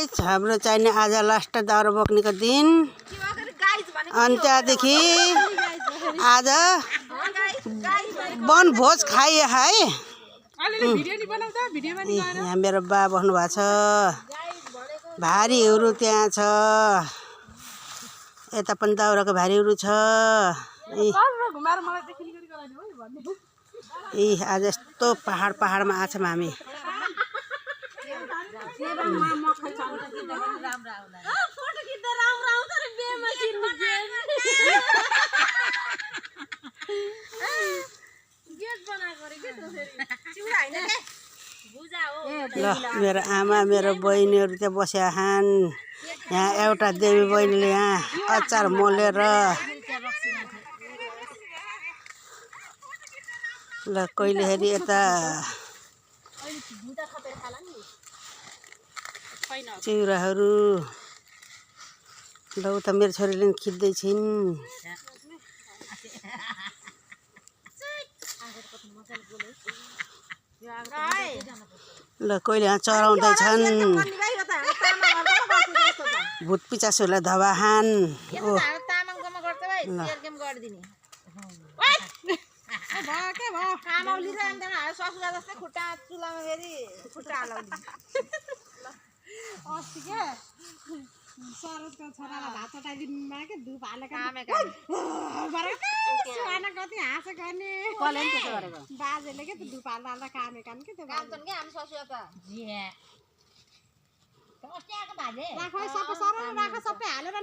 Guys हाम्रो चाहिने आज लास्ट दाउरा बोक्नेको दिन अनि त्यहाँदेखि आज वनभोज खाइए है। यहाँ मेरो बा बस्नु भएको छ, भारीहरू त्यहाँ छ, यता पनि दाउराको भारीहरू छ। आज यस्तो पहाडमा आछौँ हामी। ल मेरो आमा मेरो बहिनीहरू त्यहाँ बसेका छन्। यहाँ एउटा देवी बहिनीले यहाँ अचार मोलेर ल कहिलेखेरि यता चिउराहरू ल उता मेरो छोरीले खिच्दैछिन्। ल कहिले यहाँ चराउँदैछन्, भुत पिचासहरूलाई धबाहान। सरदको छोरालाई भात चटाइदिनुमा के धुप हालेको कति हाँसेको नि बाजेले के धुप हाल्दा हाल्दा कामेका के त्यो राख सबै हालेर